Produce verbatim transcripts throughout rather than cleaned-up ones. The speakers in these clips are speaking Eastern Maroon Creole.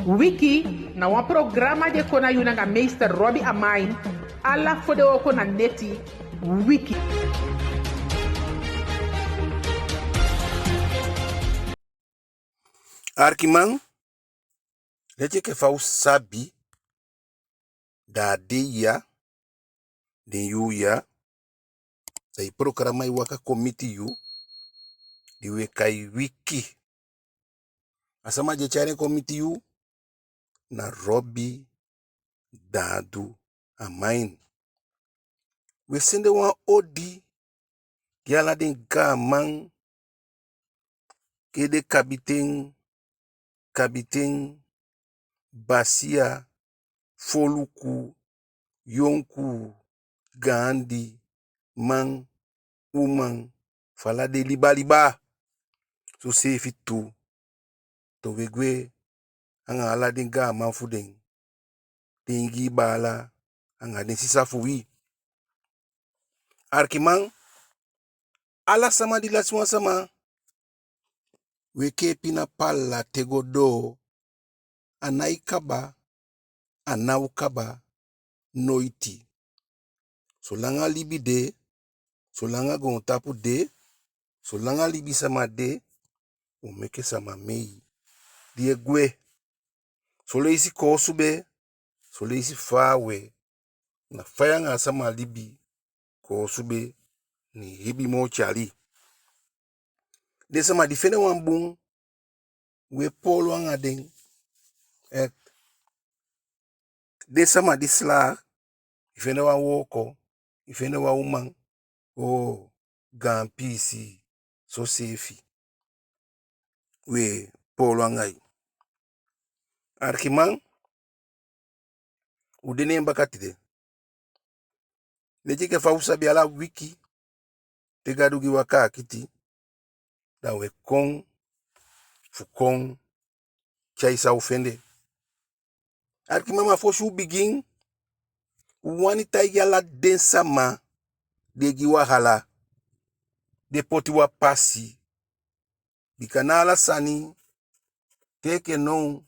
Wiki na wan programa di e kon na yu nanga meester Robbie Amain, ala fodewooko na neti. Wiki. Arkiman, leti enke fa u sabi, da a dei ya, den yuu ya, da i programa e waka kon miti yu, di u e kai Wiki. A sama di e tyai en kon miti yu na Robbie Dadu Amain. U e sende wan odi gi ala den gaaman, ede kabiten, kabiten, basiya, foluku, yonkuu, gaandi, man, uman, fu ala den liba liba. Soseefi tu, towe gwe anga ala den gaaman fu den, den Ingii baala anga den sisa fu wi. Arkiman, ala sama di lasi wan sama, u e kee pina pala te go doo, a nái kaba, a ná o kaba, noiti. Solanga libi de, solanga goontapu de, solanga libisama de, u o meke sama mei di e gwe. Soleisi koosube, soleisi faawe, na faya anga a sama libi, koosube, ne hebi moo tyali. Den sama di fende wan bun, u e poolo anga den. Eh, den sama di slaag, i fende wan wooko, i fende wan uman, oo, gaan piisii, soseefi u e poolo anga i. Arkiman, u de ne en baka tide. Leti enke fa u sabi, ala wiki te Gadu gi u a kaakiti, da u e kon fu kon tyai san u fende. Arkiman, ma fosi u bigin, u wani taigi ala den sama di e gi u wahala, di e poti u a pasi. Bika ná ala sani, te enke now,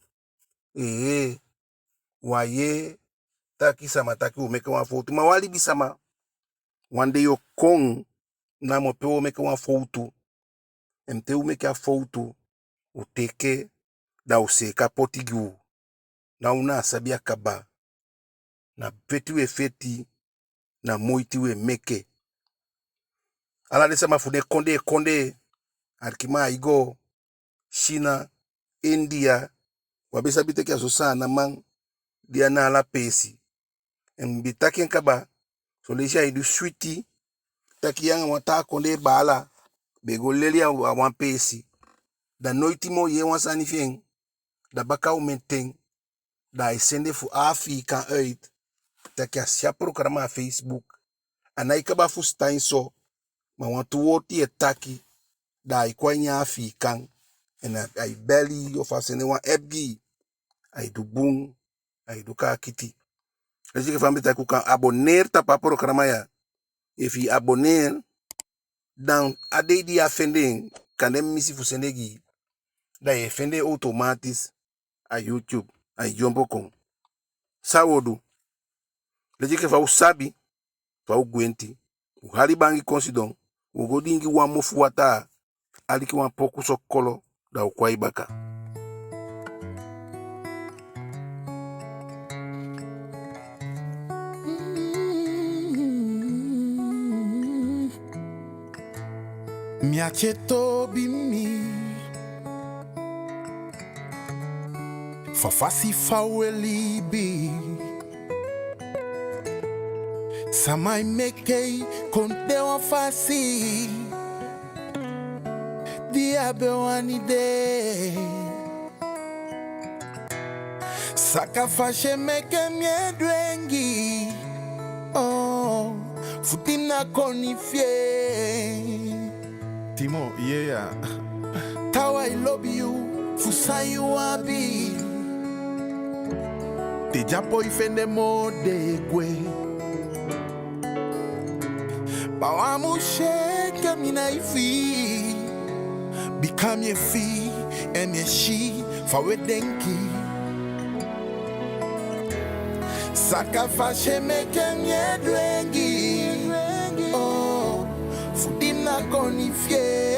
ee, u á yee taki sama taki u o meke wan fowtu, ma wan libisama, wan dei o kon namo pe u o meke wan fowtu. En te u meke a fowtu, u teke, da u seeka poti gi u. Ná u ná sabi a kaba. Na feti u e feti, na moiti u e meke. Ala den sama fu den kondee kondee, arkiman, ai go Sina, India, u á be sabi taki a so Saanan man de a na ala peesi. En mi be taki en kaba, soleisi ai du switi taki yu anga wan taa kondee baala be go leli a wan peesi. Da noiti moo u yee wan sani fi en. Da baka omen ten, da ai sende fu Afiikan uit taki a si a programa a Facebook. A nái kaba fusutan en so, ma wantu wowtu yu e taki, da ai kon a ini Afiikan, en ai beli yu ofu a sende wan app gi yu. Ai du bun, ai du kaakiti. Leti enke fa mi be taki, u kan abonneer tapu a programa ya. Efu i abonneer, dan a dei di yu á fende en, kande mi misi fu sende gi yu, da yu e fende en automatisch a YouTube, ai dyombo kon. San u o du? Leti enke fa u sabi, fa u gwenti, u hali bangi kon sidon, u o go diingi wan mofu wataa, aliki wan poku sokolo, da u kon a i baka. Mi ati e toobi mi fu a fasi fa u e libi. Sama e meke i kon de wan fasi di i á be wani de. Saka fasi e meke mi e dwengi, oh, fu timi na koni fi en. Timo, yee ya. Taawan e lobi yu fu san yu abi. Te dyapo i fende moo den e gwe. Baa, u á mu si enke mi nái fii. Bika mi e fii, en mi e si fa u e denki. Saka fasi e meke mi e dwengi, oh, fu di mi ná koni fi en.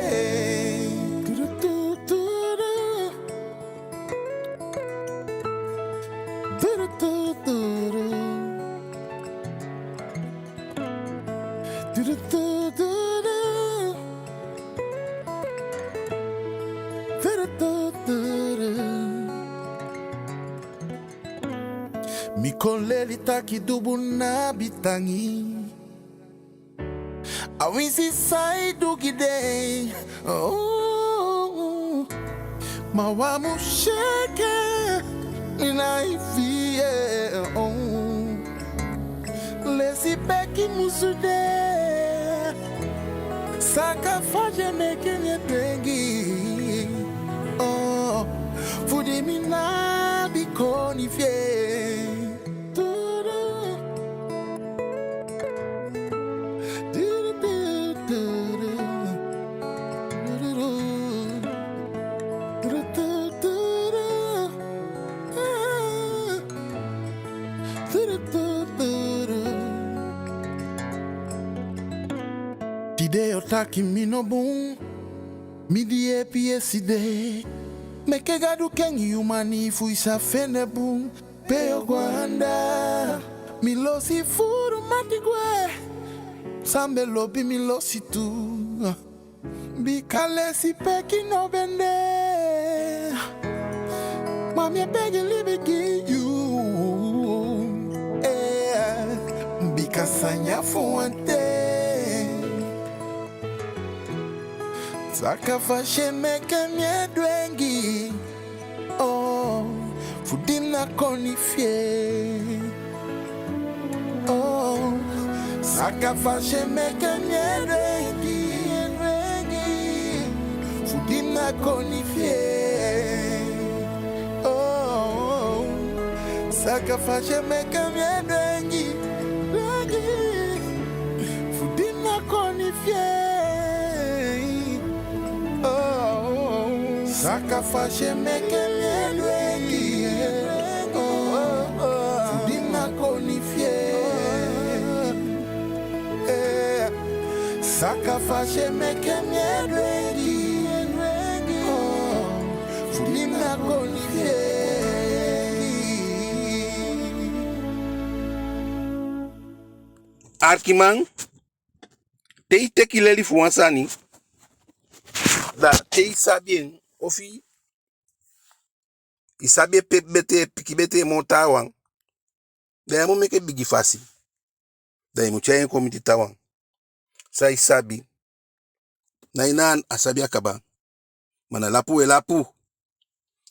Mi kon leli taki du bun ná abi tangi. A winsi san i du gi den, oh, ma wan mu si enke mi ná e fii en, oh. Lesipeki musu de. Saka fasi e meke mi e dwengi, oh, fu di mi ná be koni fi en. Tide yo taki mi no bun, mi di yeepi yeside. Meke Gadu kengi yu mani fu i sa fende bun pe yo go anda. Mi losi furu mati gwe, san be lobi mi losi tu. Bika lesipeki no be de. Ma mi e begi libi gi yu, eh, bika sani ya fu wan ten. Saka fasi e meke mi e dwengi, oh, fu di mi ná koni fi en. Oh, saka fasi e meke mi e dwengi, fu di mi ná koni fi en. Oh, saka fasi e meke mi e dwengi, dwengi, fu di mi ná koni fi en. Oh, saka fasi e meke mi e dwengi, oh, fu di mi ná koni fi en. Eh, saka fasi e meke mi e dwengi, oh, fu di mi ná koni fi en. Arkiman, te i teki leli fu wan sani, da te i sabi en, ofu i sabi en pe betee, pikin betee moo taawan, da i á mu meke bigi fasi. Da i mu tyai en kon miti taawan. San i sabi, na i na a sabi a kaba. Ma na lapu we lapu.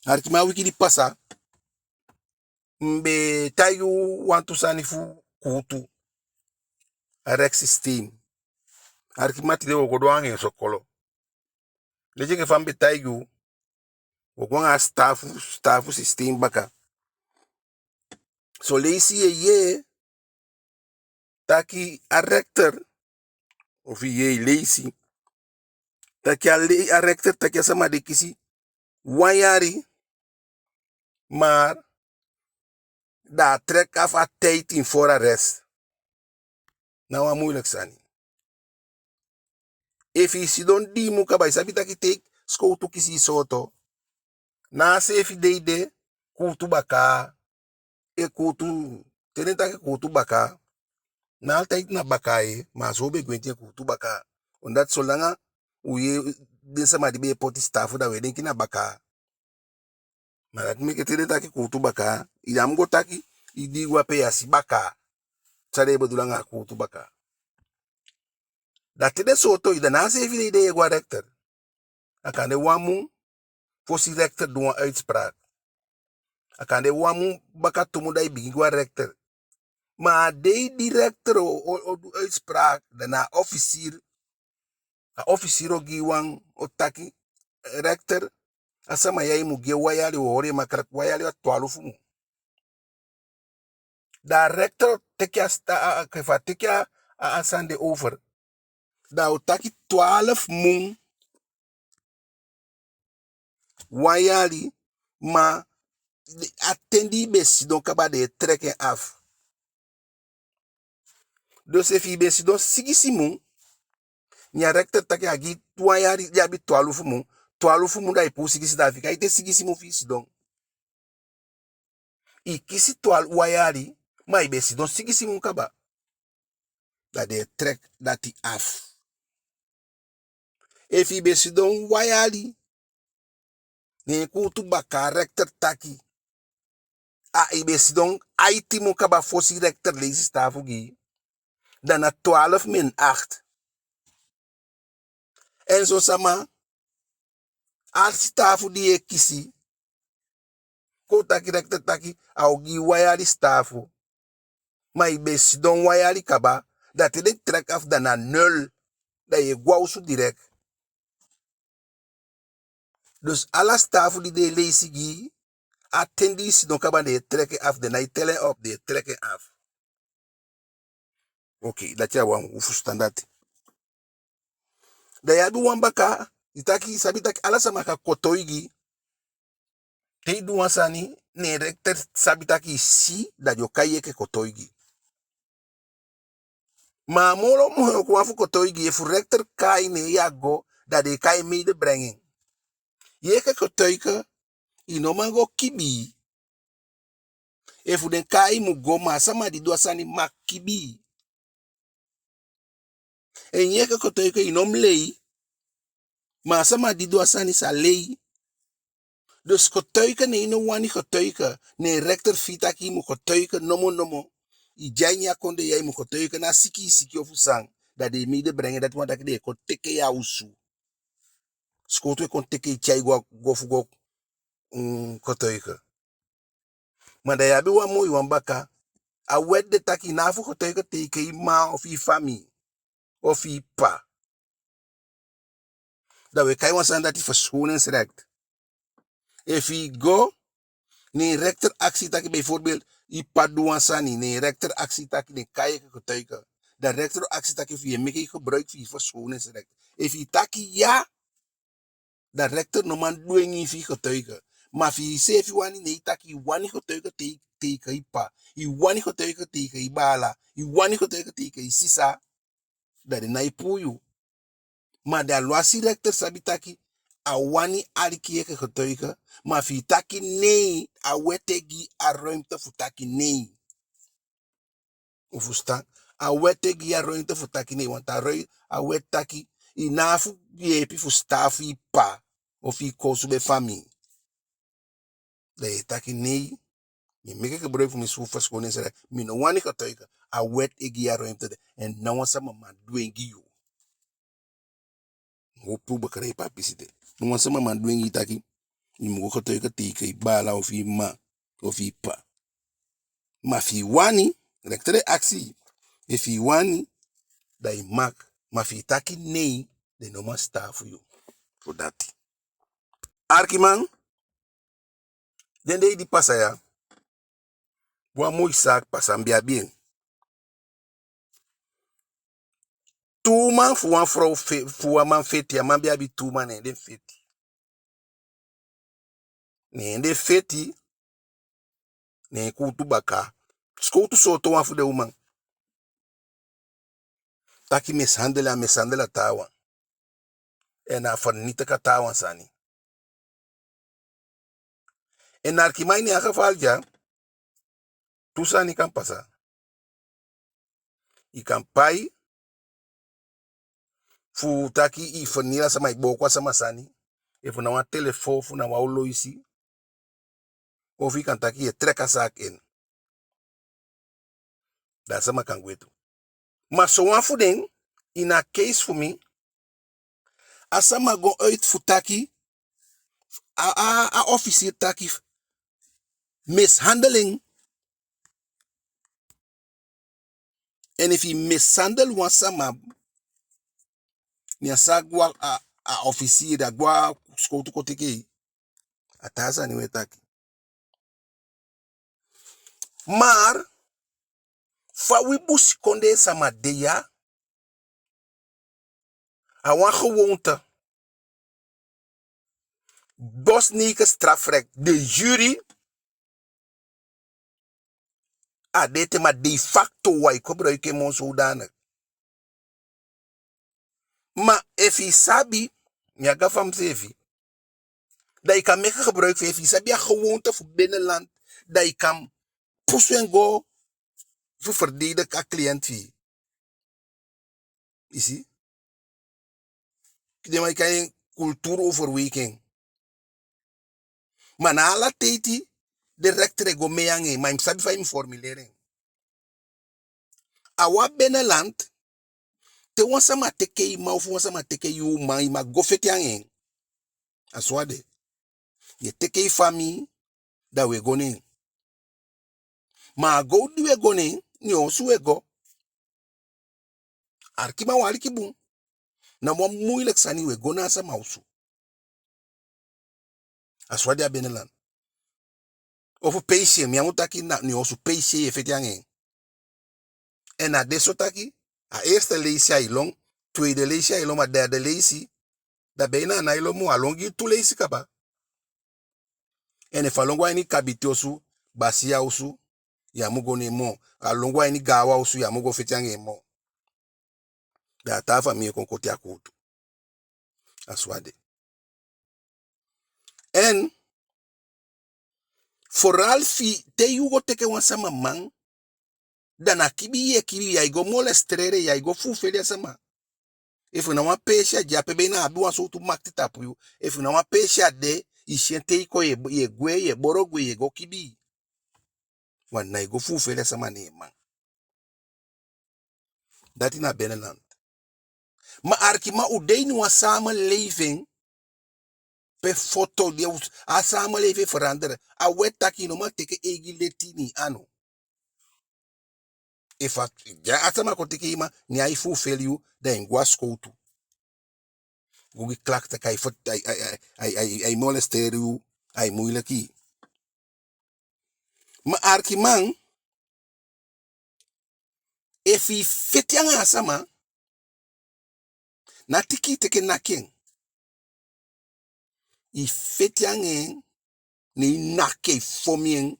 Arkiman, a wiki di pasa, mi be taigi u wantu sani fu kuutu, a rechtssysteem. Arkiman, tide wo go doo anga en sokolo. Leti enke fa mi be taigi u, wo go anga a sitaafu, sitaafu systeem baka. Son leisi ye yee taki a rechter, ofu ye leisi taki a le-, a rechter taki a sama de kisi wan yali, maar da a trek af a tijd in voorarrest. Na wan moeilijk sani. Efu i sidon dii mun kaba, i sabi taki te sikowtu kisi i sooto, na a seefi dei de kuutu bakaa. E kuutu, te den taki kuutu bakaa, ná altijd na bakaa, ma a so u be gwenti, e kuutu bakaa. Omdat solanga u yee den sama di be e poti sitaafu, da we denki na bakaa. Ma dati meke te den taki kuutu bakaa, i á mu go taki i dii go ape, i á si bakaa san den e bedoel anga kuutu bakaa. Da te den sooto i, da na a seefi dei de ye go a rechter. A kan de wan mun fosi rechter du wan uitspraak. A kan de wan mun baka tu mun da i bigin go a rechter. Ma a dei di rechter o, o, o du uitspraak, da na a officier, a officier o gi wan, o taki, eh, rechter, a sama ya i mu gi en wan yali, wo holi en makkelijk, wan yali a twalufu mun. Da a rechter o teke a sta-, a, a, enke fa a teke a, a, a sani de over. Da a o taki twalufu mun, wan yali, ma a ten di i be sidon kaba den e trek en af. Dus efu i be sidon sigisi mun, ne a rechter taki a gi i wan yali, i abi twalufu mun, twalufu mun da i puu sigisi dagen fika. Ete sigisi mun fi i sidon. I kisi twalufu, wan yali, ma i be sidon sigisi mun kaba. Da den e trek dati af. Efu i be sidon wan yali, ne en kuutu baka, a rechter taki, a i be sidon aiti mun kaba fosi rechter leisi sitaafu gi i, da na twaalf min acht. En son sama, a sitaafu di i e kisi, kon taki rechter taki a o gi i wan yali sitaafu, ma i be sidon wan yali kaba, da te den trek af da na nul, da i e go a osu direct. Dus ala sitaafu di den e leisi gi i, a ten di i sidon kaba den e trek en af, den nái tel en op, den e trek en af. Oké, dati a wan, u fusutan dati. Da i abi wan baka, i taki, i sabi taki ala sama kan kotoigi. Te i du wan sani, ne rechter sabi taki i si, da den o kai i enke kotoigi. Ma a moo moo wan fu kotoigi, efu rechter kai, ne i á go, da den e kai medebrenging. Yu enke kotoigi, i no man go kibii. Efu den kai i mu go, ma a sama di du a sani mag kibii. En yu enke kotoigi i no mu lei, ma a sama di du a sani sa lei. Dus kotoigi, ne i no wani kotoigi, ne rechter fii taki i mu kotoigi nomo nomo. I de a ini a kondee ya, i mu kotoigi, na siki i siki ofu san, da den e medebrenging, dati wani taki den e kon teke i a osu. Sikowtu e kon teke i tyai go, go fu go, mm, kotoigi. Ma da i abi wan moi wan baka, a wet de taki i ná abi fu kotoigi tegen i mma ofu i famii, ofu i ppa. Da u e kai wan sani dati verschoningsrecht. Efu i go, ne rechter akisi taki bijvoorbeeld i ppa du wan sani, ne rechter akisi taki den kai i enke kotoigi. Da rechter akisi taki efu i e meke gebruik fu i verschoningsrecht. Efu i taki ya, da rechter no man dwengi i fi i kotoigi. Ma efu i seefi wani, ne i taki i wani kotoigi te-, tegen i ppa, i wani kotoigi tegen i baala, i wani kotoigi tegen i sisa, da den nái puu yu. Ma da a lwasi rechter sabi taki a wani aliki i enke kotoigi, ma efu i taki nei, a wet e gi i a ruimte fu taki nei. U fusutan? A wet e gi i a ruimte fu taki nei, want a rui-, a wet taki i ná abi fu yeepi fu sitaafu i ppa ofu i koosube famii. Da yu e taki nei, mi e meke gebruik fu mi verschoningsrecht, mi no wani kotoigi, a wet e gi i a ruimte de, en ná wan sama man dwengi yu. Hopu u begrijp a pisi de. Ná wan sama man dwengi i taki i mu go kotoigi tegen i baala ofu i mma ofu i ppa. Ma efu i wani, rechter e akisi i. Efu i wani, da i mag. Ma efu i taki nei, den no man sitaafu yu fu dati. Arkiman, den dei di pasa ya, wan moi zaak pasa, mi be abi en. Tu uman fu wan frow fe-, fu wan man feti, a man be abi tu uman, ne den feti. Ne den feti, ne en kuutu baka, sikowtu sooto wan fu den uman. Taki mishandel, a mishandel a taawan. En a vernietig a taawan sani. En arkiman, ini a geval ya, tu sani kan pasa. I kan pai fu taki i vernietig a sama, i booko a sama sani. Efu na wan telefon, efu na wan oloisi. Ofu i kan taki i e trek a zaak in. Da a sama kan gwe tu. Ma sowan fu den, ini a case fu mi, a sama go uit fu taki, a, a, a officier taki, mishandeling. En efu i mishandel wan sama, ne a zaak go a, a officier, da a go a sikowtu kon teke i. A taa sani u e taki. Maar fa wi busikondee sama de ya, a wan gewoonte. Bosnieke strafrecht, de jure, a de ete, ma de facto u á e gebruik en moo zodanig. Ma efu i sabi, mi á gafa miseefi, da i kan meke gebruik fu en. Efu i sabi a gewoonte fu binnenland, da i kan pusu en go fu verdedig a cliënt fi i. I si? Den man e kai en cultuuroverweging. Ma na ala teiti den rechter e go mee anga en, ma i mu sabi fa i mu formuleer en. A wan binnenland, te wan sama teke i man ofu wan sama teke yu man, i mag go feti anga en. A so a de. Ye teke i famii, da u e go ne en. Ma a go di u e go ne en, ne en osu u e go. Alikiman, u aliki bun. Na wan moeilijk sani, u e go na a sama osu. A so a de a binnenland. Ofu peesi en, mi á mu taki na ne en osu, peesi en, ye feti anga en. En a de so taki, a eerste leisi ai lon, tweede leisi ai lon, ma derde leisi, da bijna a nái lon moo, a lon gi tu leisi kaba. En efu a lon go a ini kabiten osu, basiya osu, ya mu go ne en moo. A lon go a ini gaanwan osu, ya mu go feti anga en moo. Da a taa famii e kon koti a kuutu. A so a de. En vooral fi te yu go teke wan sama man, da na kibii ye kibii, ya e go molesteren, ya e go fuufeli a sama. Efu na wan peesi a de ape, bijna a abi wan sowtu makiti tapu yu. Efu na wan peesi a de, i si en te i kon, ye, ye gwe, ye boro gwe, ye go kibii. Want na i go fuufeli a sama ne en man. Dati na binnenland. Ma alikiman, u de ini wan samenleving pe foto de, a samenleving e verander. A wet taki i no man teke eigi leti ini i anu. Efu a, ya a sama kon teke i man, ne ai fuufeli yu, da i mu go a sikowtu. Go gi klacht taki ai fot-, ai, ai, ai, ai, ai, ai molesteri yu, ai moeilijk i. Ma alikiman, efu i feti anga a sama, ná tiki i teke naki en. I feti anga en, ne i naki en, i fon en.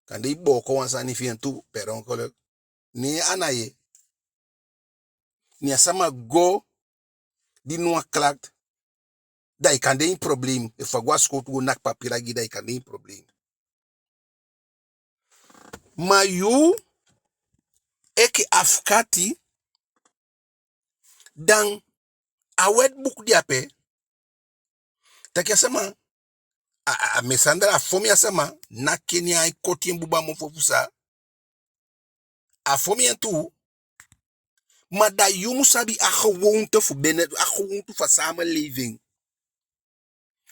Kande i booko wan sani fi en tu, per ongeluk. Ne a ná ye. Ne a sama go dini wan klacht, da i kan de ini probleem. Efu a go a sikowtu go naki papila gi i, da i kan de ini probleem. Ma yu enke afkati, dan a wetboek de ape, taki a sama, a, a, a mishandel, a fon a sama, naki en, ne ai koti en buba mofu fu san, a fon en tu. Ma da yu mu sabi a gewoonte fu binnen, a gewoonte fu a samenleving.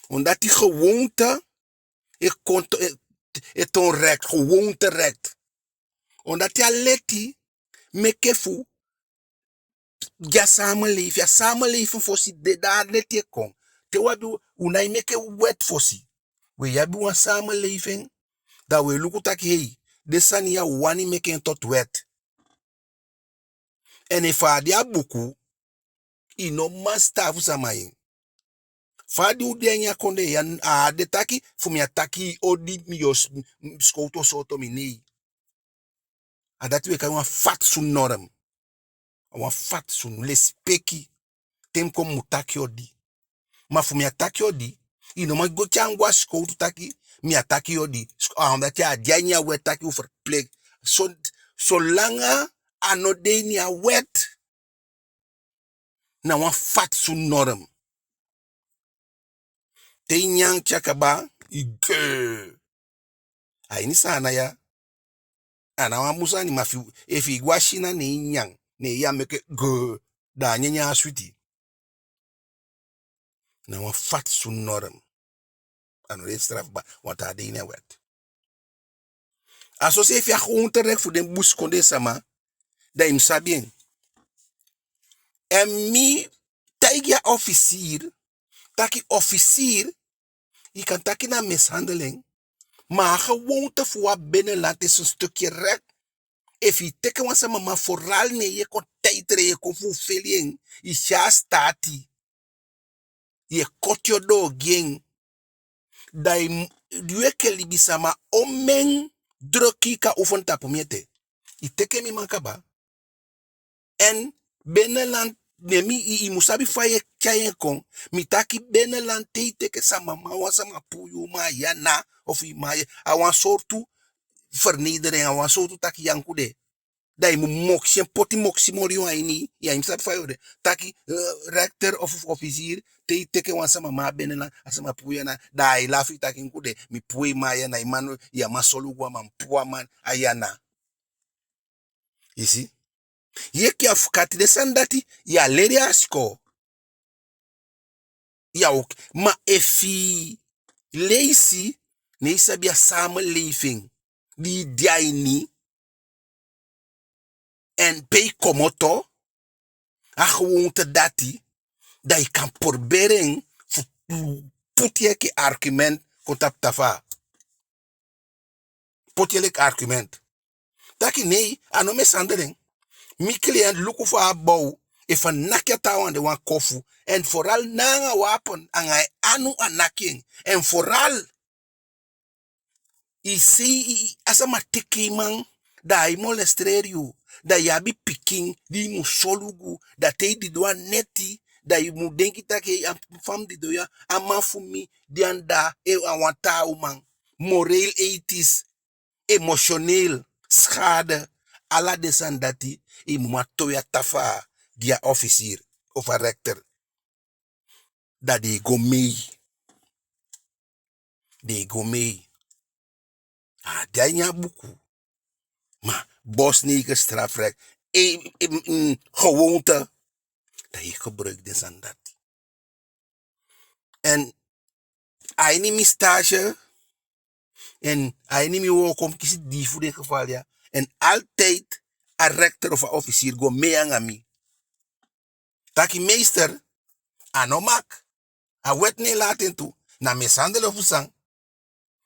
Omdat gewoonte e kon to-, e, e toon recht, gewoonterecht. Omdat a leti meke fu gi a samenleving, a samenleving fosi de, da a leti e kon. Te u abi, u nái meke wet fosi. We yu abi wan samenleving, da we luku taki, hei, den sani ya u wani meke en tot wet. En efu a de a buku, i no man sitaafu sama en. Fa di u de a ini a kondee ya, a á de taki, fu mi á taki i odi, mi o s-, m-, sikowtu o sooto mi, nee. A dati we kai wan fatsoennorm. A wan fatsoen, lesipeki. Te mi kon mi mu taki odi. Ma fu mi á taki odi, i no man go tyai en go a sikowtu taki mi á taki odi. Siko-, a, omdat a de a ini a wet taki u verplicht. So, solanga a no de ini a wet, na wan fatsoennorm. Te i nyan te a kaba, i gee. A ini Saanan ya, a ná wan mu sani, ma fi, efi i go a Sina ne i nyan, ne i á meke gee, da a nyanyan á switi. Na wan fatsoennorm. A no de strafbaar, want a á de ini a wet. A soseefi a gewoonterecht fu den busikondee sama, da i mu sabi en. En mi taigi a officier, taki officier, i kan taki na mishandeling, ma a gewoonte fu u a binnenland is een stukje recht. Efi i teke wan sama man, vooral ne ye kon taitri en, ye kon fuufeli en, i si a staati, ye koti odoo gi en, da i m-, yu enke libisama, omen druk i kan oefen tapu mi ete. I teke mi man kaba. En binnenland, ne mi, i, i mu sabi fa ye tyai en kon. Mi taki binnenland, te i teke sama man, wan sama puu yu uman a yu ana, of i man a yu, a wan sowtu vernedering, a wan sowtu taki yu á mu de. Da i mu moksi en, poti moksi moli yu a ini, ya i mu sabi fa yu o de. Taki, eh, rechter of, of officier, te i teke wan sama man a binnenland, a sama puu yu ana, da ai lafu, i taki mi á mu de, mi puu i man a yu ana, i man, yu á man solugu a man, puu a man a yu ana. I si? Yu enke afukati, den sani dati yu á leli a sikoo. Ya oke. Ma efu i leisi, ne i sabi a samenleving di i de a ini, en pe i komoto, a gewoonte dati, da i kan proberen fu poti enke argument kon tapu tafaa. Poti en leki argument. Taki nee, a no mishandel en. Mi cliënt luku fa a bow, efu a naki a taawan de wan kofu. En vooral ná anga wapen, anga en anu a naki en. En vooral, i si, i, i, a sama teke i man, da ai molesteer yu, da i abi pikin di i mu solugu, da te i didon a neti, da i mu denki taki a fa mi didon ya, a man fu mi de anda, e, a wan taa uman. Moreel, ethisch, emotioneel, schade, ala den sani dati, i mu man towe a tafaa gi a officier of a rechter. Da den e go mee. Den e go mee. A á de a ini a buku. Ma Bosnisch strafrecht, e, e, mm, gewoonte. Da yu e gebruik den sani dati. En a ini mi stage, en a ini mi wooko mi kisi dii fu den geval ya. En altijd a rechter of a officier go mee anga mi. Taki meester, a no mag. A wet no e laat en tu. Na mishandel ofu san.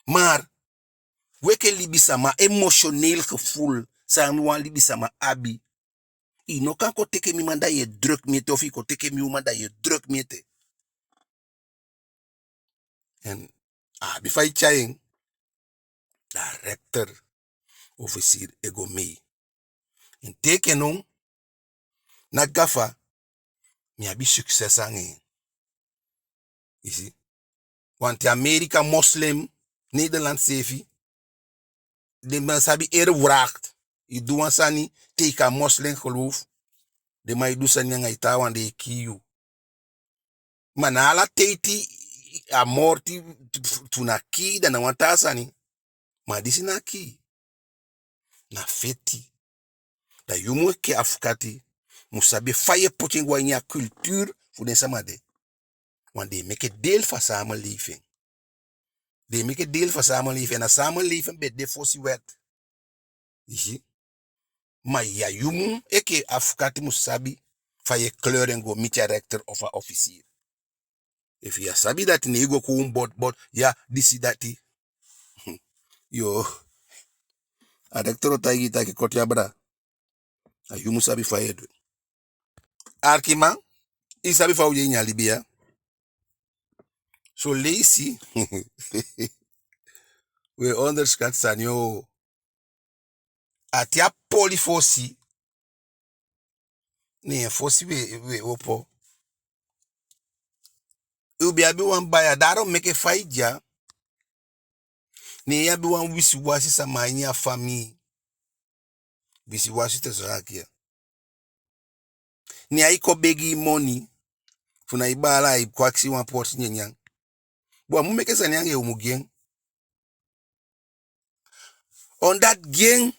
Maar wi enke libisama, emotioneel gevoel san wan libisama abi. I no kan kon teke mi man da yu e druk mi ete, of i kon teke mi uman da yu e druk mi ete. En a abi fa i tyai en. Da a rechter, officier e go mee. En te enke now, na gafa, mi abi succes anga en. I si? Want Amerika moslim, Nederland seefi, den man sabi eerwraak. I du wan sani tegen a moslim geloof, den man e du sani anga i, taawan den e kii yu. Ma na ala teiti a moord, fu na kii, da na wan taa sani. Ma disi ná kii. Na feti. Da yu mu enke afukati mu sabi fa yu e poti en go a ini a cultuur fu den sama de. Want den e meke deel fu a samenleving. Den e meke deel fu a samenleving. En a samenleving be de fosi wet. I si? Ma ya yu mu enke afukati mu sabi fa yu e kleur en go miti a rechter of a officier. Efu yu á sabi dati, ne yu go kon bot bot, ya disi dati. Yo. A rechter o taigi yu taki koti abra. A yu mu sabi fa yu e du. Arkiman, i sabi fa u de ini a libi ya. Son leisi u e onderschat sani o. A te a poli fosi, ne en fosi u e, u e opo. U be abi wan baya, daarom meke fa i de ya, ne i abi wan wisiwasi sama a ini a famii. Wisiwasi te so a kiya. Ne ai kon begi i moni, fu na i baala, ai kon akisi wan poti nyanyan. Boi, a mu meke sani anga en, u mu gi en. Omdat gi en,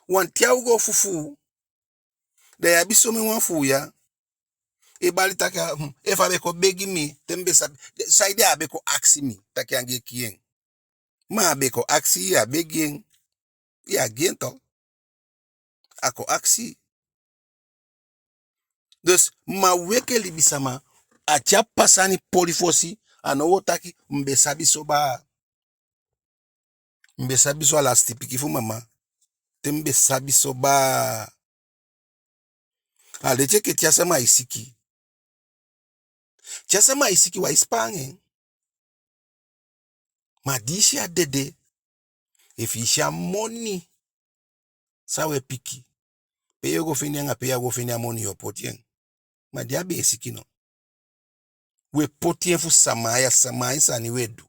want te a o go fufuu, da i abi somen wan fu u ya e bali taki, a, hmm, efu a be kon begi mi, te mi be sabi, saide a á be kon akisi mi taki anga en kii en. Ma a be kon akisi, a begi en. Ya gi en toch. A kon akisi. Dus, ma u enke libisama, a te a pasa a ini poli fosi, a now u o taki, mi be sabi so baa. Mi be sabi so, a lasiti pikin fu mama. Te mi be sabi so baa. A leti enke te a sama e siki. Te a sama e siki, u á e sipan anga en. Ma di i si a dede, Efi i si a moni san we piki, pe yo go fende en anga pe ya go fende a moni yo poti en. Ma di a be e siki no, we poti en fu sama ya, sama ain sani we du.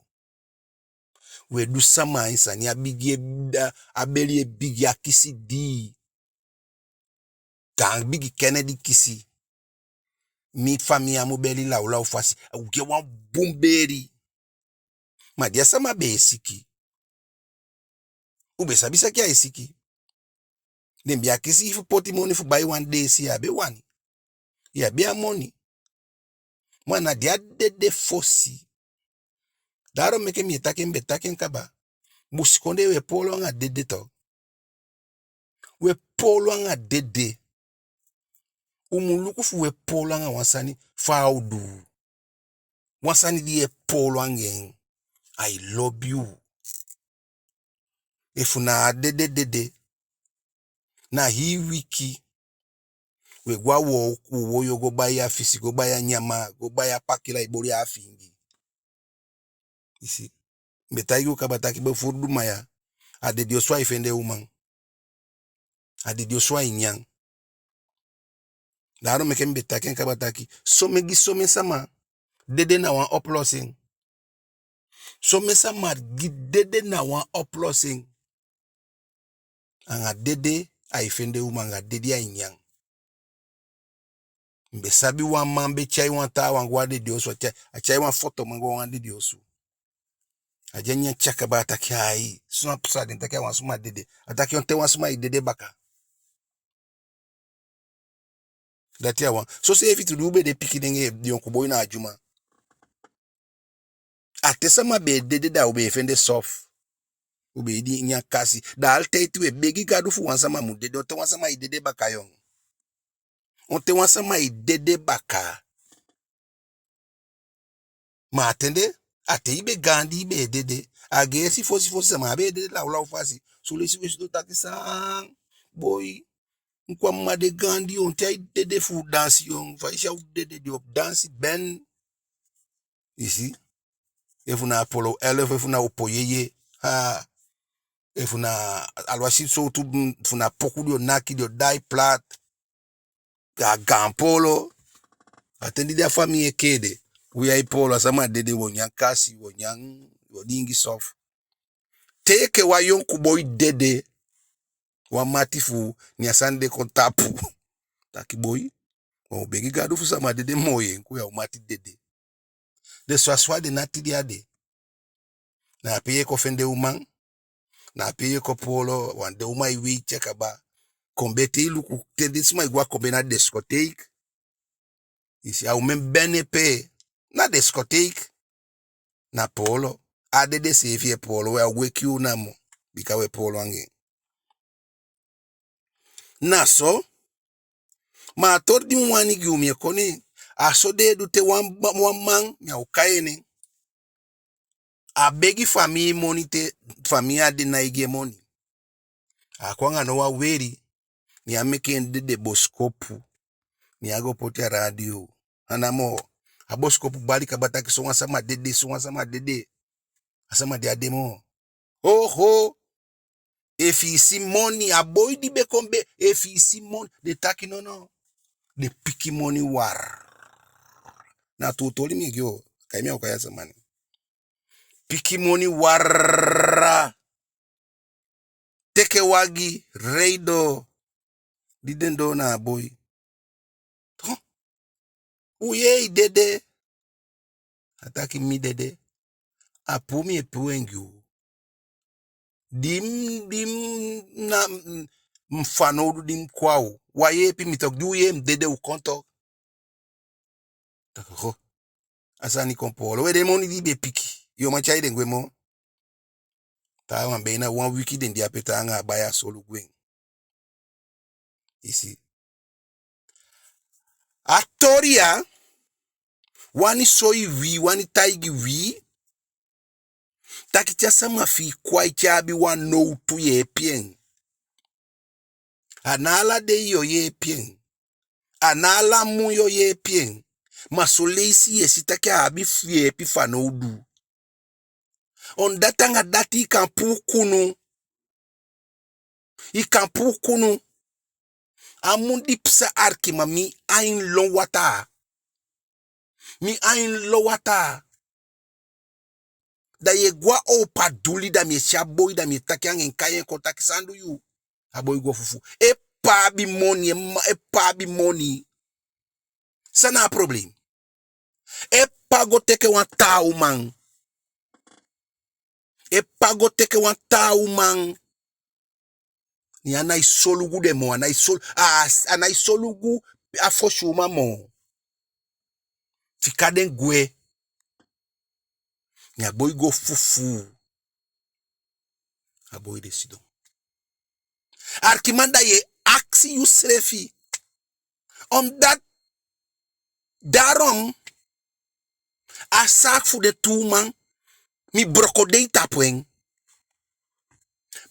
We du sama ain sani, a bigi e, a, a beli e bigi, a kisi dii. Gaan bigi Kennedy kisi. Mi famii á mu beli lawlaw fasi, u gi en wan bun beli. Ma di a sama be e siki, u be sabi saki ai siki. Den be akisi i fu poti moni fu bai wan deesi, ya be wani. Ya be a moni. Ma na di a dede fosi. Daarom meke mi e taki en, mi be taki en kaba. Busikondee we poolo anga dede tu. We poolo anga dede. U mu luku fu we poolo anga wan sani fa a o du. Wan sani di ye poolo anga en, ai lobi u. Efu na a dede dede, na hii wiki, we go a wowoyo go bai a fisi, go bai a nyama, go bai a pakila, i boli a afiingi. I si, mi be taigi u kaba taki be furu du ma ya, a dede osu ai fende uman. A dede osu ai nyan. Daarom meke mi be taki en kaba taki, somen, gi somen sama, dede na wan oplossing. Somen sama gi dede na wan oplossing. Anga dede ai fende uman, anga dede ai nyan. Mi be sabi wan man be tyai wan taawan go a dede osu, a tyai, a tyai wan fotoman go a wan dede osu. A di a nyan te a kaba, a taki ai, san a pasa? Den taki a wan suma dede. A taki onten wan suma e dede baka? Dati a wan. Soseefi tu di u be de pikin nenge, den yonku boi na a dyuma. A te sama be e dede da u be e fende sofu. U be e nyan kasi. Da altijd we begi Gadu fu wan sama mu dede. Onten wan sama e dede baka, yonku? Onten wan sama e dede baka? Ma a ten de, a te i be gaandi i be e dede. A geesi fosi fosi sama á be e dede lawlaw fasi. Son leisi we sidon taki san, boi, mi kon a mma de gaandi, onten ai dede fu dansi, yonku? Fa i si a o dede, den o dansi ben. I si? Efu na Apollo elf, efu na Opo Yeye. Ha. Efu na alwasi sowtu, mm, efu na poku den o naki, den o daai plat. A gaan poolo. A ten di den a famii e kee de, u ya e poolo, a sama dede, wo nyan kasi, wo nyan, wo diingi sofu. Te enke wan yonku boi dede, wan mati fu u, ne a sani de kon tapu. Taki boi, wo begi Gadu fu sama dede moo, yonku, ya u mati dede. Den swaswa de ná tide a de. Na ape ye kon fende uman, na ape ye kon poolo, wan den uman e weiti a kaba. Kombe, te i luku, te den suma e go a kombe, na discotheek. I si, a omen bene pe, na discotheek, na poolo. A dede seefi e poolo, we a weki u namo, bika we poolo anga en. Na so, ma a toli di mi wani gi u, mi e kon ne en. A so den e du te wan, wan man, mi á o kai en nen. A begi famii moni te famii á de, nái gi en moni. A kon anga no wan weli, ne a meke en dede bosikopu, ne a go poti a radio. A namo, a bosikopu bali kaba taki sowan sama dede, sowan sama dede. A sama de á de moo. Oho! Efi i si moni, a boi di be kon be, efi i si moni, den taki nono. Den piki moni war. Na tuu toli mi e gi u, kai mi á o kai a sama nen. Piki moni war. Teke wagi, rei doo. Di den doo na a boi. Huh? U yee i dede? A taki mi dede. A puu mi e puu en gi u. Di m, di m na, m, m fanowdu di m kon a u. Wan yeepi mi tok, di u yee mi dede u kon tok. Taki ho. A sani kon poolo. We, den moni di i be piki, yo man tyai den gwe moo. Taawan be na wan wiki den de ape, taanga a bai a solu gwe. I si. A toli ya wani soi wi, wani taigi wi taki te a sama fi i kon a i, te a abi wan nowtu, yeepi en. A ná ala dei yo yeepi en. A ná ala mun yo yeepi en. Ma son leisi ye si taki a abi fu yeepi fanowdu. Omdat anga dati i kan puu kunu. I kan puu kunu. A mun di pasa, arkiman, mi ain lon wataa. Mi ain lon wataa. Da yu e go a Opa Doeli, da mi e si a boi, da mi e taki anga en, kai en kon taki: san du yu? A boi go fufuu. Efu a abi moni, e ma-, efu a abi moni, san na a problem? Efu a go teke wan taa uman, efu a go teke wan taa uman, ne a nái solugu den moo, a nái sol-, a, a nái solugu a fosi uman moo. Fika den gwe. Ne a boi go fufuu. A boi de sidon. Arkiman, da yu e akisi yuselefi. Omdat, daarom, a saak fu den tu uman, mi brokodei tapu en.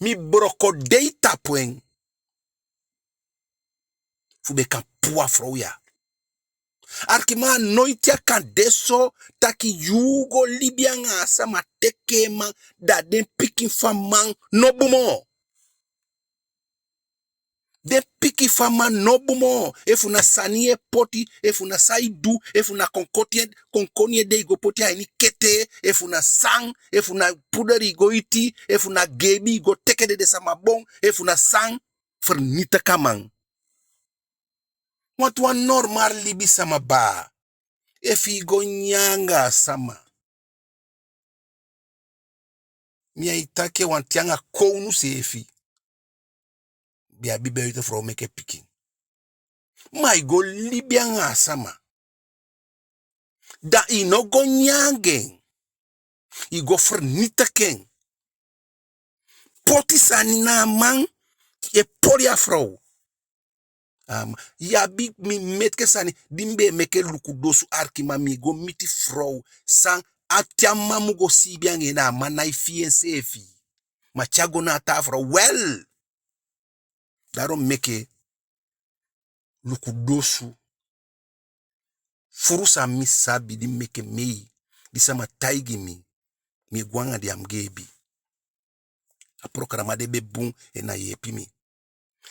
Mi brokodei tapu en. Fu be kan puu a frow ya. Arkiman, a noiti a kan de so taki yu go libi anga a sama, teke en man, da den pikin fu a man no bun moo. Den pikin fu a man no bun moo. Efu na sani yu e poti, efu na san i du, efu na konkoti e, konkoni ede i go poti a ini kete, efu na san, efu na poeder i go iti, efu na geebi i go teke dede sama bon, efu na san, vernietig a man. Want wan normaal libisama baa, efu i go nyan anga a sama, mi á e taki en, wanten anga kownu seefi be abi buitenvrouw, meke pikin. Ma i go libi anga a sama, da i no go nyan anga en, i go vernietig en. Poti sani na a man, e poli a frow. A man, yu abi mi meke sani, di mi be e meke luku dosu, arkiman, mi go miti frow. San, a te a man mu go siibi anga en, na a man nái fii enseefi. Ma te a go na a taa frow, wel. Daarom meke luku dosu. Fuu san mi sabi, di mi meke mei, di sama taigi mi, mi e go anga den a mi geebi. A programa de be bun, en a yeepi mi.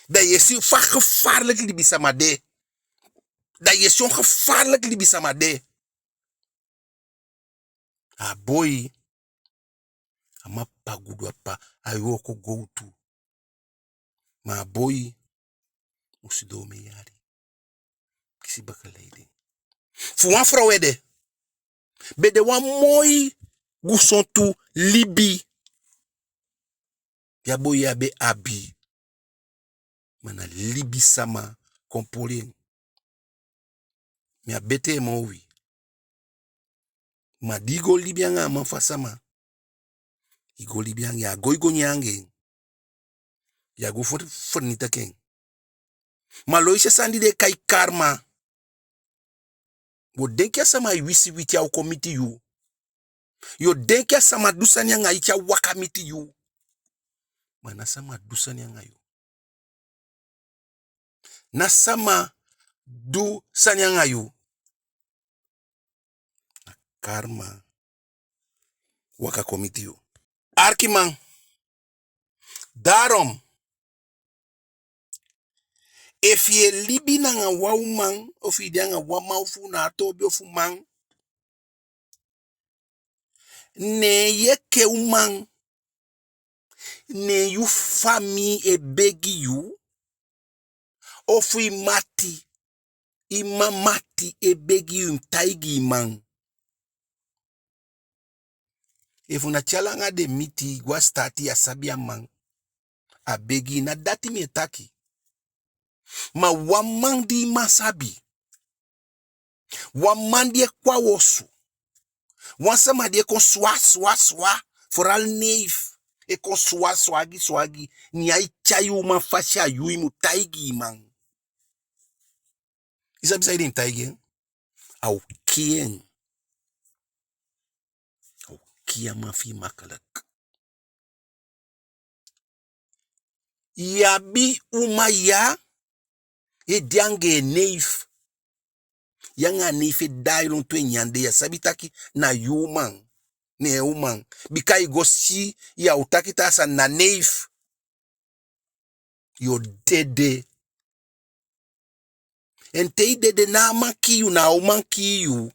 Da yu e si fa gevaarlijk libisama de. Da yu e si on gevaarlijk libisama de. A boi, a man papa gudu, a papa, ai wooko gowtu. Ma a boi mu sidon omen yali, kisi bakala ede. Fu wan frow ede be de wan moi gusontu libi di a boi ya be abi. Ma na libisama kon poli en. Mi á betee moo wi. Ma di i go libi anga a man fu a sama, i go libi anga en, a go i go nyan anga en. Yu á go fu, vernietig en. Ma lo i si a sani di den e kai karma. Yu o denki a sama e wisiwisi, a o kon miti yu. Yu o denki a sama du sani anga yu, te a waka miti yu. Ma ná sama du sani anga yu. Ná sama du sani anga yu. Na karma waka kon miti yu. Arkiman, daarom, efu yu e libi nanga wan uman, ofu i de anga wan man, ofu na a toobi ofu man, ne yu enke uman, ne yu famii e begi yu, ofu i mati, i mma mati e begi yu, i mu taigi i man. Efu na te a langa den miti, i go a sitaati, yu á sabi a man, a begi i, na dati mi e taki. Ma wan man di i man sabi, wan man di e kon a osu, wan sama di e kon swa, swa, swa, vooral neef, e kon swa, swagi, swagi, ne ai tyai uman fasi a yu, i mu taigi i man. I sabi san i den taigi en? A o kii en. A o kii a man fi i makkelijk. I abi uman ya, e de anga en neef. Yu anga a neef e daai lontu e nyan de, yu á sabi taki na yu uman, ne en uman. Bika i go si, yu á o taki taa sani, na neef. yu o dede. En te i dede, ná a man kii yu, na a uman kii yu.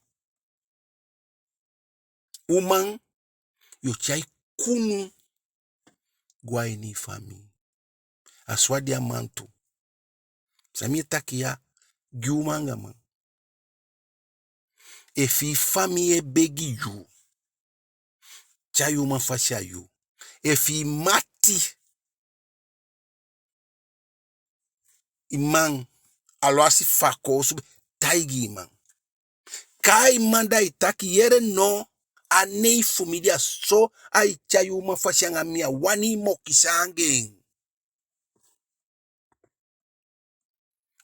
Uman, yu o tyai kunu go a ini i famii. A so a de a man tu. San mi e taki ya, gi uman anga man. Efu i famii e begi yu, tyai uman fasi a yu. Efu i mati, i man, alwasi fa a koosube, taigi i man. Kai i man, da i taki: Yere no, a neef fu mi de ya so, ai tyai uman fasi anga mi, mi á wani i mokisi anga en.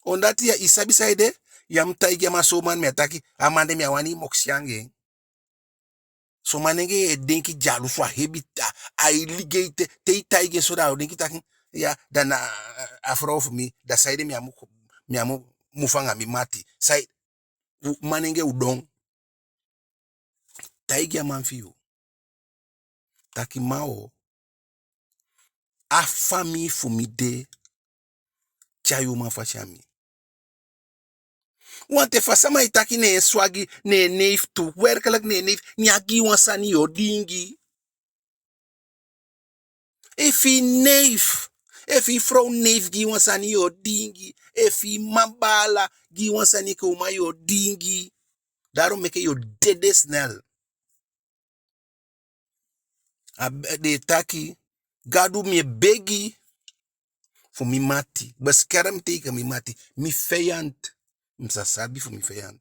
Omdat ya, i sabi saide? Ya mu taigi a man: So man, mi á taki, a man de mi á wani i mokisi anga en. Son manengee e denki dyalusu, a hebi, a, ai ligei te, te i taigi en so, da a o denki taki, ya, da na a frow fu mi, da saide mi á mu, mi á mu, mu fanga mi mati. Sai, u, manengee u don. Taigi a man fi yu taki: Ma o, a famii fu mi de, tyai uman fasi a mi. Want fa sama e taki ne en swagi, ne en neef tu, werkelijk ne en neef, ne a gi i wan sani, yu o diingi. Efu i neef, efu i frow neef gi i wan sani, yu o diingi. Efu i man baala gi i wan sani enke uman, yu o diingi. Daarom meke yu o dede snel. A be, den e taki: Gadu, mi e begi fu mi mati, bescherm tegen mi mati, mi vijand, mi sa sabi fu mi vijand.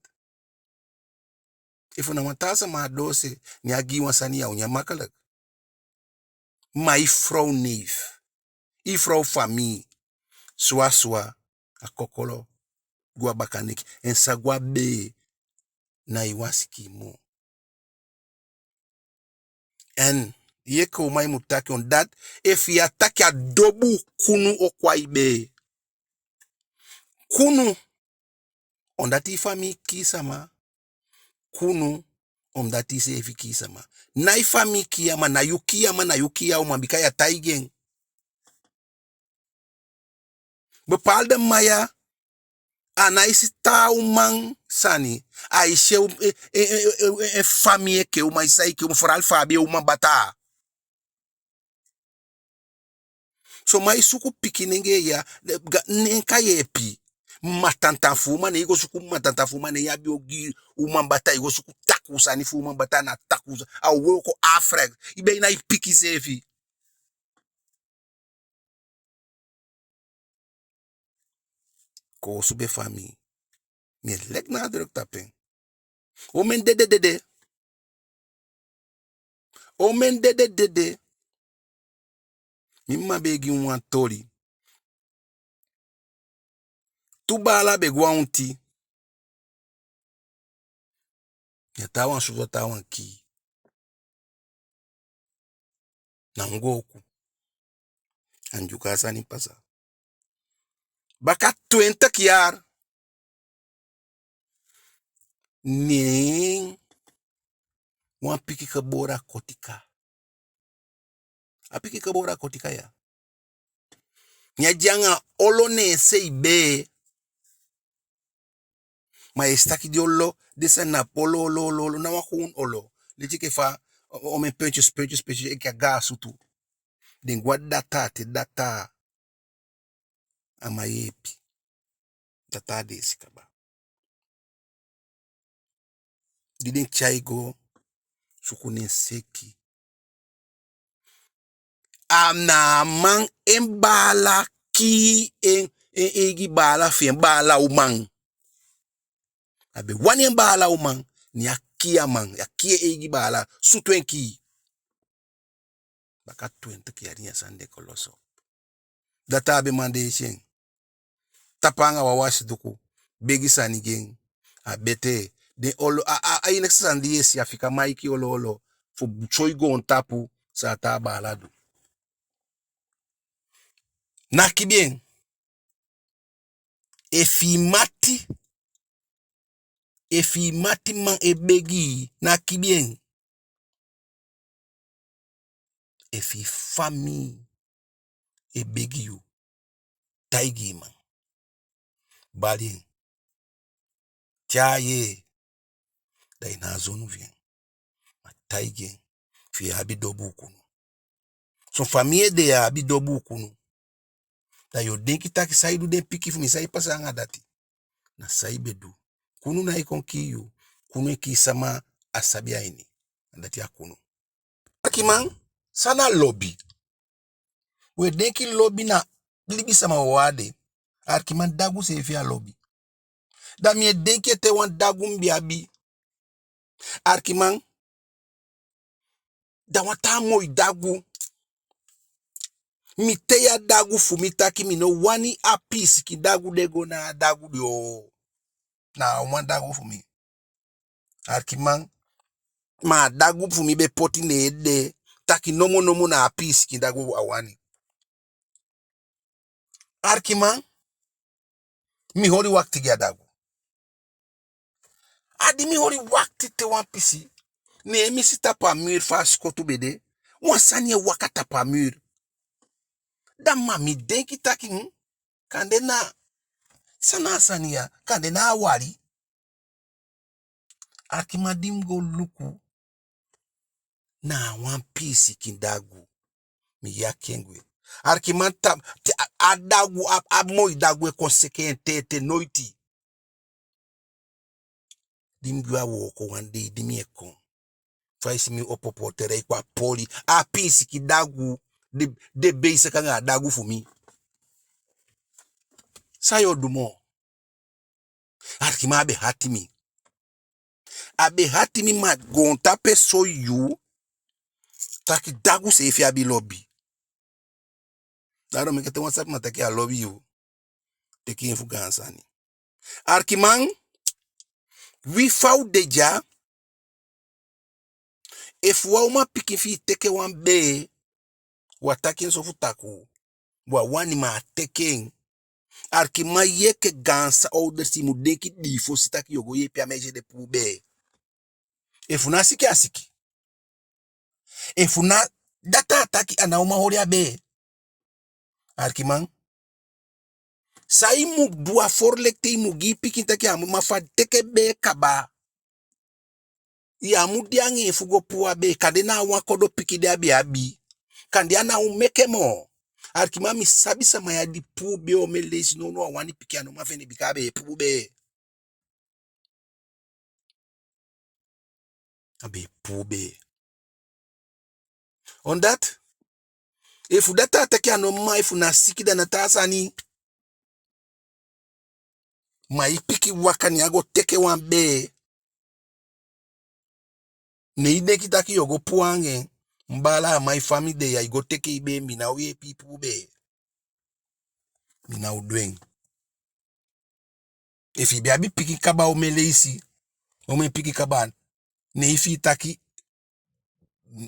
Efu na wan taa sama a doose, ne a gi i wan sani, ya o nyan makkelijk. Ma i frow neef, i frow famii, swa swa, a kokolo go a bakaneki, en san go a bee, ná i wan sikin moo. En yu enke uman i mu taki, omdat efu ya taki a dobu, kunu o kon a i bee. Kunu, omdat i famii kii sama. Kunu, omdat i seefi kii sama. Ná i famii kii a man, na yu kii a man, na yu kii a uman, bika ya taigi en. Bepaalde man ya, a nái si taa uman sani, ai si en, en, en, en, en famii enke uman, i si san enke uman, vooral fa a abi en uman bataa. Son man e suku pikinengee ya, ne en kan yeepi. Matantan fu uman, ne i go suku matantan fu uman, ne i abi ogii uman bataa, i go suku takuu sani fu uman bataa, na takuu sa-, a o wooko afrek. I be ná e piki seefi. Koosube famii. Mi e leg nadruk tapu en. Omen dede dede. Omen dede dede. Mi mma be e gi mi wan toli. Tu baala be go a onti. Ne a taawan sutu, a taawan kii. Na ongooku. A Ndyuka sani pasa. Baka twintig jaar. Ne wan pikin gebore a Kotika. A pikin gebore a Kotika ya. Ne a de anga olo ne en sei bee. Ma i si taki den olo, den sani na olo, olo, olo, olo, na wan gewoon olo. Leti enke fa, o-, omen puntjes, puntjes, puntjes, enke a gaan sutu. Den go a dataa, te dataa á man yeepi. Dataa deesi kaba. Di den tyai go suku ne en seki. A na a man en baala kii en, en eigi baala fi en, baala uman. A be wani en baala uman, ne a kii a man, a kii en eigi baala, sutu en kii. Baka twintig jaar ne a sani de kon loso. Dataa be man deesi en. Tapu anga wan wasiduku, begi sani gi en. A betee. Den olo, a, a, a enigste sani di yu e si, a fika maiki olo olo fu soi goontapu san a taa baala du. Ná kibi en. Efu i mati, efu i matiman e begi i, ná kibi en. Efu i famii e begi yu, taigi i man. Bali en. Te a yee, da i ná a zonu fi en. Ma taigi en fi i abi dobu kunu. Son famii ede ya abi dobu kunu. Da yo denki taki san i du den pikin fu mi, san i pasa anga dati. Na san i be du. Kunu nái kon kii yu. Kunu e kii sama a sabi a ini. A dati a kunu. Arkiman, san na lobi? We denki lobi na libisama wawan de. Arkiman, dagu seefi a lobi. Da mi e denki ete wan dagu mi be abi. Arkiman, da wan taa moi dagu. Mi tei a dagu fu mi taki mi no wani a piisikin dagu de go na a dagu de o. Na a uman dagu fu mi. Arkiman, ma a dagu fu mi be poti ne en ede taki nomo nomo na a piisikin dagu a wani. Arkiman, mi holi wakiti gi a dagu. A di mi holi wakiti te wan pisi, ne mi si tapu a muur fa a sikotu be de, wan sani e waka tapu a muur. Da ma mi denki taki, hmm, kande na, san na a sani ya, kande na a wali. Arkiman, di mi go luku, na wan piisikin dagu. Mi yaki en gwe. Arkiman, ta, te a, a dagu, a, a moi dagu e kon seke en te ete noiti. Di mi gwe a wooko wan dei, di mi e kon, fa i si mi opo pootere e kon a poli. A piisikin dagu de, de be e seke anga a dagu fu mi. San yo du moo? Arkiman, a be hati mi. A be hati mi, ma goontapu e soi yu taki dagu seefi abi lobi. Daarom meke te wan sabi ma taki a lobi yu, teke en fu gaan sani. Arkiman, wi fa u de ya, efu wan umanpikin fi i teke wan bee, u á taki en so fu takuu, u á wani, ma a teke en. Arkiman, yu enke gaan ouders i mu denki dii fosi taki yo go yeepi a meisje de puu bee. Efu na siki a siki. Efu na data a taki a ná o man holi a bee. Arkiman, san i mu du, a voorlichting i mu gi i pikin taki a mu, ma fa a teke bee kaba, ya mu de anga en fu go puu a bee. Kande na a wan kodo pikin di a be abi. Kande a ná o meke moo. Arkiman, mi sabi sama ya di puu bee omen leisi, nownow a wani pikin a ná o man fende, bika a be e puu bee. A be e puu bee. Omdat efu data a taki a ná o man, efu na siki, da na taa sani. Ma i pikin waka, ne a go teke wan bee. Ne i denki taki yo go puu anga en. Mi baala, a man, i famii de ya, i go teke i bee, mi ná o yeepi i puu bee. Mi ná o du en. Efu i be abi pikin kaba omen leisi, omen pikin kaba, ne i fii taki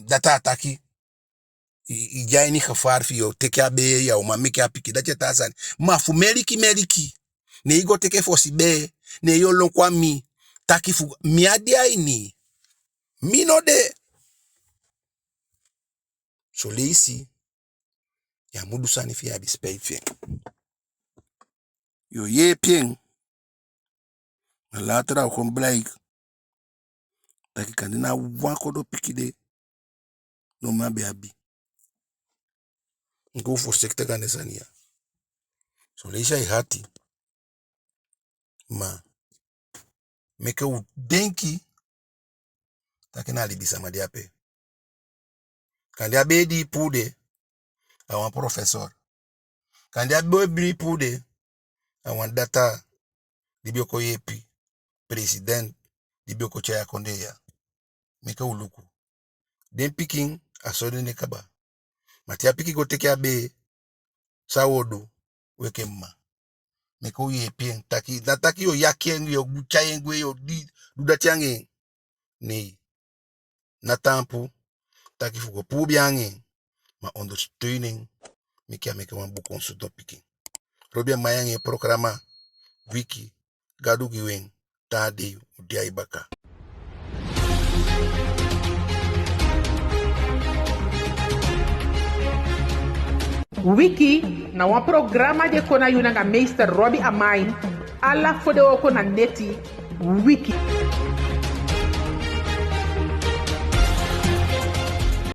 data a taki i, i de a ini gevaar fi yo teke a bee, ya o man meke a pikin, dati a taa sani. Ma fu meliki meliki, ne i go teke fosi bee, ne yo lon kon a mi taki fu mi á de a ini. Mi no de. Son leisi ya mu du sani fi i abi spijt fi en. Yo yeepi en. Ma later a o kon blijken taki kande na wan kodo pikin de, no, mi á be abi. Meke u voorzichtig anga den sani ya. Son leisi ai hati. Ma meke u denki taki na libisama de ape. Kande a bee di i puu de, a wan professor. Kande a bee di i puu de, a wan data di be o kon yeepi president, di be o kon tyai a kondee ya. Meke u luku. Den pikin, a so den de kaba. Ma te a pikin go teke a bee, san wo du? Weki en mma. Meke u yeepi en. Taki, ná taki yo yaki en, yo tyai en gwe, yo di, du dati anga en. Nei. Ná taampu taki fu go puu bee anga en, ma ondersteun en, meke a meke wan bun kon sutu pikin. Robi Amai anga en programa Wiki, Gadu gi u en, taa dei u de a i baka. Wiki na wan programa di e kon na yu nanga meester Robbie Amain, ala fodewooko na neti. Wiki.